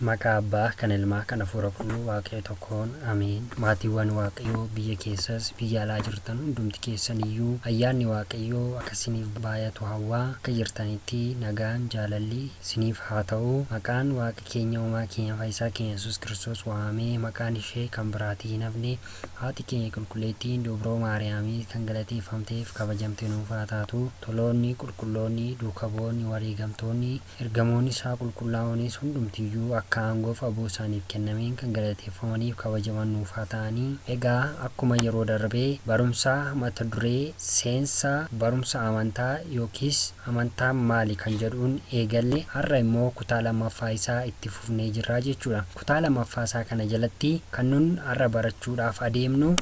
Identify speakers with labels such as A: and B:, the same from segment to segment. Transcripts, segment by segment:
A: Maqaa Abbaa, kan Ilmaa, kan Hafuura Qulqulluu Waaqayyo tokkoon ameen. Maatiiwwan Waaqayyoo biyya keessas biyya alaa jirtan hundumti keessan iyyuu ayyaanni Waaqayyoo akka isiniif baay'atu hawwaa akka jirtanitti nagaan jaalalli isiniif haa ta'u. Maqaan Waaqa keenya Uumaa keenya Fayyisaa keenya Yesuus Kiristoos waamamee maqaan ishee kan biraatii hin hafne haati keenya qulqulleettiin Dubroo Maariyaamii kan galateeffamteef kabajamte nuuf haa taatu. Toloonni, qulqulloonni, duuka bu'oonni, wareegamtoonni, Ergamoonni isaa qulqullaa'oonis hundumtiyyuu akka aangoof aboo isaaniif kennameen kan galateeffamaniif kabajaman nuuf haa ta'anii. Egaa akkuma yeroo darbee barumsa mata duree seensa barumsa amantaa yookiis amantaan maali kan jedhuun eegalle har'a immoo kutaa lammaffaa isaa itti fufnee jirra jechuudha. Kutaa lammaffaa isaa kana jalatti kan nun har'a barachuudhaaf adeemnu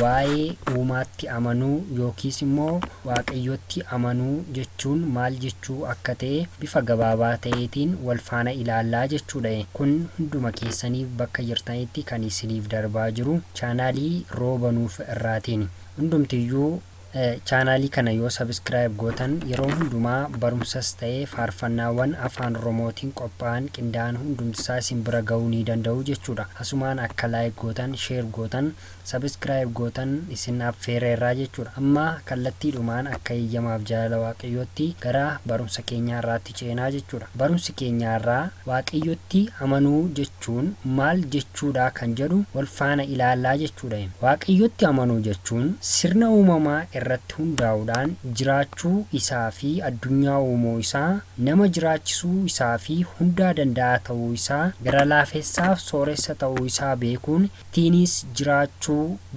A: waa'ee uumaatti amanuu yookiis immoo Waaqayyotti amanuu jechuun maal jechuu akka ta'e bifa gabaabaa ta'eetiin wal faana ilaallaa jechuudha. Kun hunduma keessaniif bakka jirtanitti kan isiniif darbaa jiru chaanaalii Rooba Nuuf irraatiini. Hundumtiyyuu chaanaalii kana yoo subscribe gootan yeroo hundumaa barumsas ta'e faarfannaawwan Afaan Oromootiin qophaa'an qindaa'an hundumtisaa isin bira ga'uu ni danda'u jechuudha. Asumaan akka like gootan, share gootan Subscribe gootan isin affeereerra jechuudha. Amma kallattiidhumaan akka eeyyamaaf jaalala Waaqayyootti gara barumsa keenya har'aatti ceenaa jechuudha. Barumsi keenya har'aa Waaqayyotti amanuu jechuun maal jechuudha kan jedhu wal faana ilaallaa jechuudha. Waaqayyotti amanuu jechuun sirna uumamaa irratti hundaa'uudhaan jiraachuu isaa fi addunyaa uumuu isaa, nama jiraachisuu isaa fi hundaa danda'aa ta'uu isaa, gara laafessaaf sooressa ta'uu isaa beekuun ittiinis jiraachuu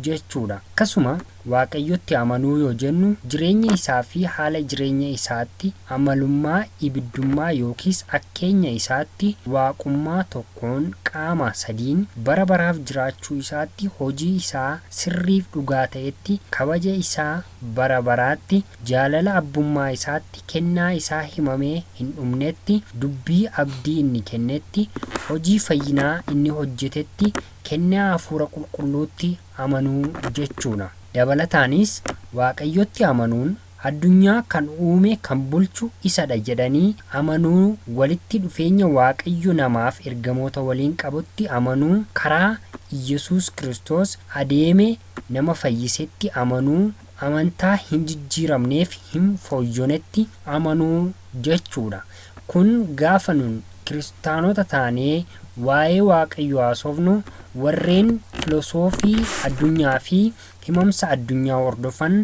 A: jechuudha. Akkasuma Waaqayyotti amanuu yoo jennu jireenya isaa fi haala jireenya isaatti, amalummaa, ibiddummaa yookiis akkeenya isaatti, Waaqummaa tokkoon qaama sadiin bara baraaf jiraachuu isaatti, hojii isaa sirriif dhugaa ta'etti, kabaja isaa bara baraatti, jaalala abbummaa isaatti, kennaa isaa himamee hin dhumnetti, dubbii abdii inni kennetti, hojii fayyinaa inni hojjetetti, kennaa Hafuura Qulqulluutti amanuu jechuudha. Dabalataanis, Waaqayyotti amanuun addunyaa kan uume kan bulchu isadha jedhanii amanuu, walitti dhufeenya Waaqayyo namaaf ergamoota waliin qabutti amanuu, karaa Iyyasuus Kiristoos adeeme nama fayyisetti amanuu, amantaa hin jijjiiramneef hin fooyyonetti amanuu jechuudha. Kun gaafa nun Kiristaanota taanee waa'ee Waaqayyoo haasofnu warreen filosoofii addunyaa fi himamsa addunyaa hordofan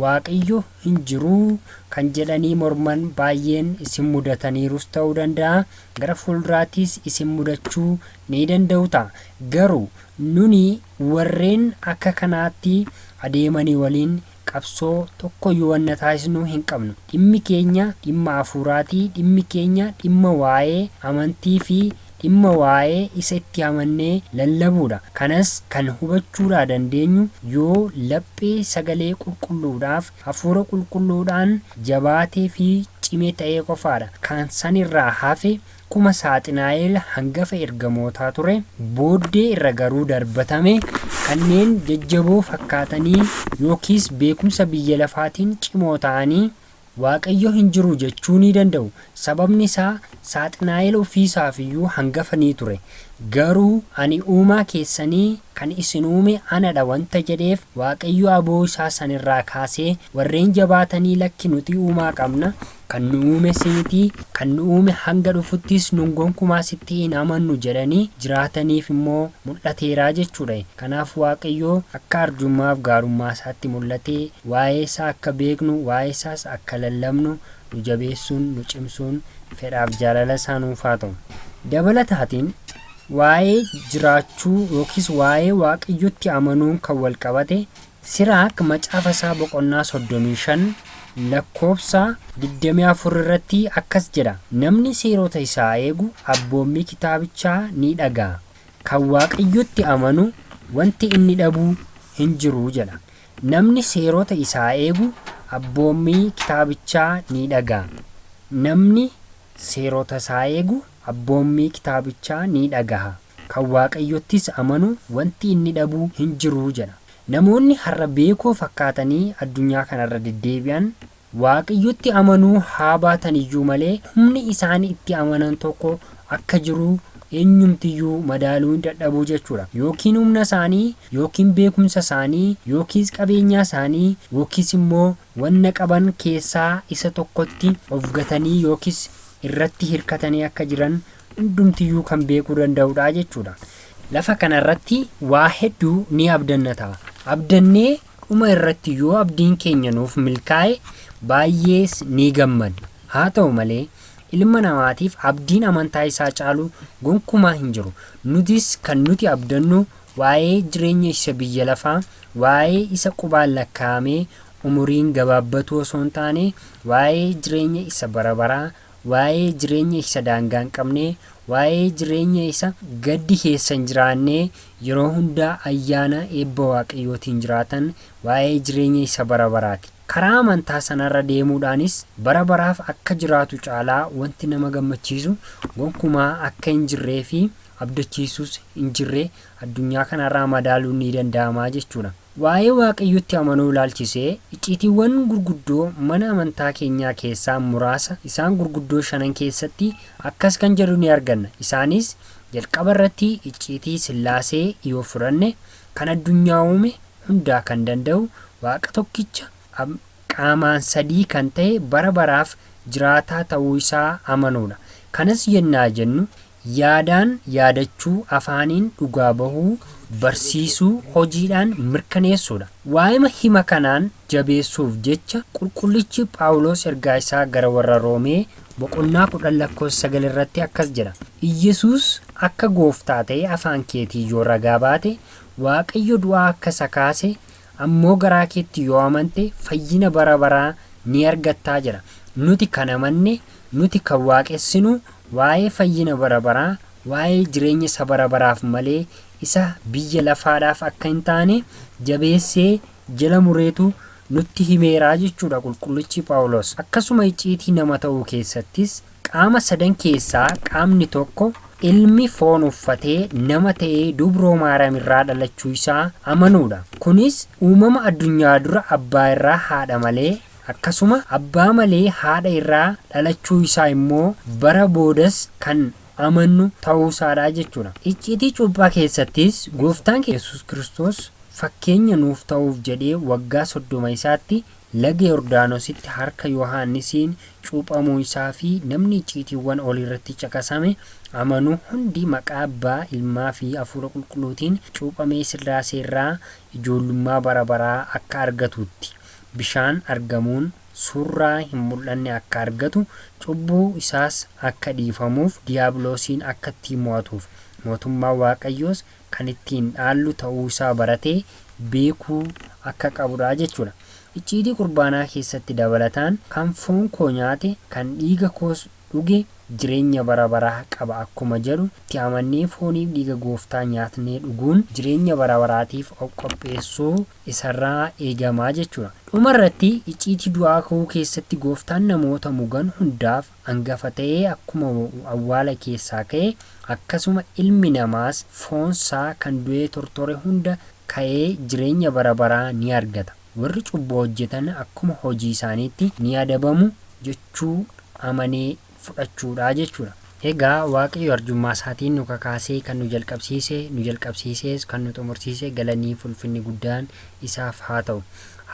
A: Waaqayyo hin jiru kan jedhanii morman baay'een isin mudataniirus ta'uu danda'a, gara fuulduraattis isin mudachuu ni danda'u ta'a. Garuu nuni warreen akka kanaatti adeemanii waliin qabsoo tokkoyyuu wanna taasisnu hin qabnu. Dhimmi keenya dhimma hafuuraati, dhimmi keenya dhimma waa'ee amantii fi dhimma waa'ee isa itti amannee lallabuudha. Kanas kan hubachuudhaa dandeenyu yoo laphee sagalee qulqulluudhaaf hafuura qulqulluudhaan jabaatee fi cime ta'ee qofaadha. Kan sanirraa hafe Akkuma Saaxinaa'el hangafa ergamootaa ture, booddee irra garuu darbatame, kanneen jajjaboo fakkaatanii yookiis beekumsa biyya lafaatiin cimoo ta'anii, Waaqayyo hin jiru jechuu ni danda'u, sababni isaa Saaxinaa'el ofiisaaf iyyuu hangafa ni ture, garuu ani uumaa keessanii kan isin uume anadha wanta jedheef Waaqayyo aboo isaa sanirraa kaasee warreen jabaatanii lakki nuti uumaa qabna, Kan nu uume si miti, kan nu uume hanga dhufuttis nun gonkumaa sitti hin amannu jedhanii jiraataniif immoo mul'ateera jechuudha. Kanaaf Waaqayyo akka arjummaaf gaarummaa isaatti mul'atee waa'ee isaa akka beeknu, waa'ee isaas akka lallabnu nu jabeessuun, nu cimsuun fedhaaf jaalala isaa nuuf haa ta'u. Dabalataatiin waa'ee jiraachuu yookiis waa'ee Waaqayyotti amanuun kan wal qabate Siraak macaafa isaa boqonnaa 35 lakkoofsa 24 irratti akkas jedha, Namni seerota isaa eegu abboommii kitaabichaa ni dhaga'a. Kan Waaqayyotti amanu wanti inni dhabu hin jiru jedha. Namni seerota isaa eegu abboommii kitaabichaa ni dhaga'a. Namni seerota isaa eegu abboommii kitaabichaa ni dhagaha. Kan Waaqayyottis amanu wanti inni dhabu hin jiru jedha. Namoonni har'a beekoo fakkaatanii addunyaa kanarra deddeebi'an Waaqayyotti amanuu haa baatan iyyuu malee humni isaan itti amanan tokko akka jiru eenyumtiyyuu madaaluu hin dadhabuu jechuudha. Yookiin humna isaanii, yookiin beekumsa isaanii, yookiis qabeenyaa isaanii, yookiis immoo wanna qaban keessaa isa tokkotti of gatanii yookiis irratti hirkatanii akka jiran hundumtiyyuu kan beekuu danda'udha jechuudha. Lafa kanarratti waa hedduu ni abdanna ta'a. Abdannee dhuma irratti yoo abdiin keenya nuuf milkaa'e baay'ees ni gammadna. Haa ta'u malee ilma namaatiif abdiin amantaa isaa caalu gonkumaa hin jiru. Nutis kan nuti abdannu waa'ee jireenya isa biyya lafaa, waa'ee isa qubaan lakkaa'amee umuriin gabaabbatu osoo hin taane, waa'ee jireenya isa bara baraa, waa'ee jireenya isa daangaa hin qabne, waa'ee jireenya isa gaddi keessa hin jiraanne, yeroo hundaa ayyaana eebba Waaqayyootiin jiraatan, waa'ee jireenya isa bara baraati. Karaa amantaa sanarra deemuudhaanis bara baraaf akka jiraatu caalaa wanti nama gammachiisu gonkumaa akka hin jirree fi abdachiisus hin jirre addunyaa kanarraa madaaluun ni danda'ama jechuudha. Waa'ee Waaqayyotti amanuu ilaalchisee icciitiiwwan gurguddoo mana amantaa keenyaa keessaa muraasa isaan gurguddoo shanan keessatti akkas kan jedhu ni arganna. Isaanis jalqaba irratti icciitii Sillaasee yoo fudhanne, kan addunyaa uume hundaa kan danda'u Waaqa tokkicha qaamaan sadii kan ta'e bara baraaf jiraataa ta'uu isaa amanuudha. Kanas yennaa jennu yaadaan yaadachuu, afaaniin dhugaa bahuu, barsiisuu, hojiidhaan mirkaneessuudha. Waa'ima hima kanaan jabeessuuf jecha Qulqullichi Phaawuloos ergaa isaa gara warra Roomee boqonnaa 10 lakkoofsa 9 irratti akkas jedha, Iyyasuus akka Gooftaa ta'e afaan keetiin yoo ragaa baate, Waaqayyo du'aa akka isa kaase ammoo garaa keetti yoo amante fayyina bara baraa ni argattaa jedha. Nuti kan amanne, nuti kan waaqessinu waa'ee fayyina bara baraa, waa'ee jireenya isa bara baraaf malee isa biyya lafaadhaaf akka hin taane jabeessee jala mureetu nutti himeera jechuudha Qulqullichi Phaawulos. Akkasuma icciitii nama ta'uu keessattis Qaama sadan keessaa qaamni tokko, Ilmi foon uffatee nama ta'ee Dubroo Maariyaam irraa dhalachuu isaa amanuudha. Kunis uumama addunyaa dura abbaa irraa haadha malee, akkasuma abbaa malee haadha irraa dhalachuu isaa immoo bara boodas kan amannu ta'uu isaadha jechuudha. Icciitii cuuphaa keessattis Gooftaan keenya Yesuus Kiristoos fakkeenya nuuf ta'uuf jedhee waggaa 30 isaatti Laga Yordaanositti harka Yohaannisiin cuuphamuu isaa fi namni icciitiiwwan oliirratti caqasame amanu hundi maqaa Abbaa, Ilmaa fi Hafuura Qulqulluutiin cuuphamee Sillaasee irraa ijoollummaa bara baraa akka argatuutti, bishaan argamuun surraa hin mul'anne akka argatu, cubbuu isaas akka dhiifamuuf, Diyaabiloosiin akka ittiin mo'atuuf, mootummaa Waaqayyoos kan ittiin dhaallu ta'uu isaa baratee beekuu akka qabudha jechuudha. Icciitii Qurbaanaa keessatti dabalataan kan foon koo nyaate kan dhiiga koos dhuge jireenya bara baraa qaba akkuma jedhu itti amannee fooniif dhiiga Gooftaa nyaatnee dhuguun jireenya bara baraatiif of qopheessuu isarraa eegama jechuudha. Dhuma irratti icciitii du'aa ka'uu keessatti Gooftaan namoota mugan hundaaf angafa ta'ee akkuma awwaala keessaa ka'e, akkasuma ilmi namaas foonsaa kan du'ee tortore hunda ka'ee jireenya bara baraa ni argata. Warri cubbuu hojjetan akkuma hojii isaaniitti ni adabamu jechuu amanee fudhachuudha jechuudha. Egaa Waaqayyo arjummaa isaatiin nu kakaasee kan nu jalqabsiise, nu jalqabsiisees kan nu xumursiise galanniif ulfinni guddaan isaaf haa ta'u.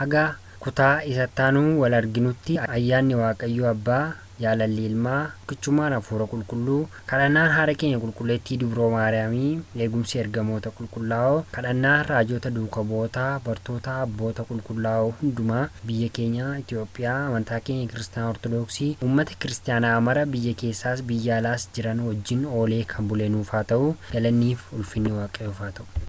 A: Haga Kutaa isa itti aanu wal arginutti ayyaanni Waaqayyo Abbaa, jaalalli Ilmaa, tokkichummaan Hafuura Qulqulluu, kadhannaan haadha keenya Qulqulleettii Dubroo Maariyaamii, eegumsi Ergamoota Qulqullaa'oo, kadhannaan Raajota Duuka Bu'ootaa, Bartootaa, Abboota Qulqullaa'oo hundumaa, biyya keenya Itiyoophiyaa, amantaa keenya Kiristaana Ortodoksii, uummata Kiristiyaanaa mara biyya keessaas biyya alaas jiran wajjin oolee kan bule nuuf haa ta'u. Galanniif ulfinni Waaqayyoof haa ta'u.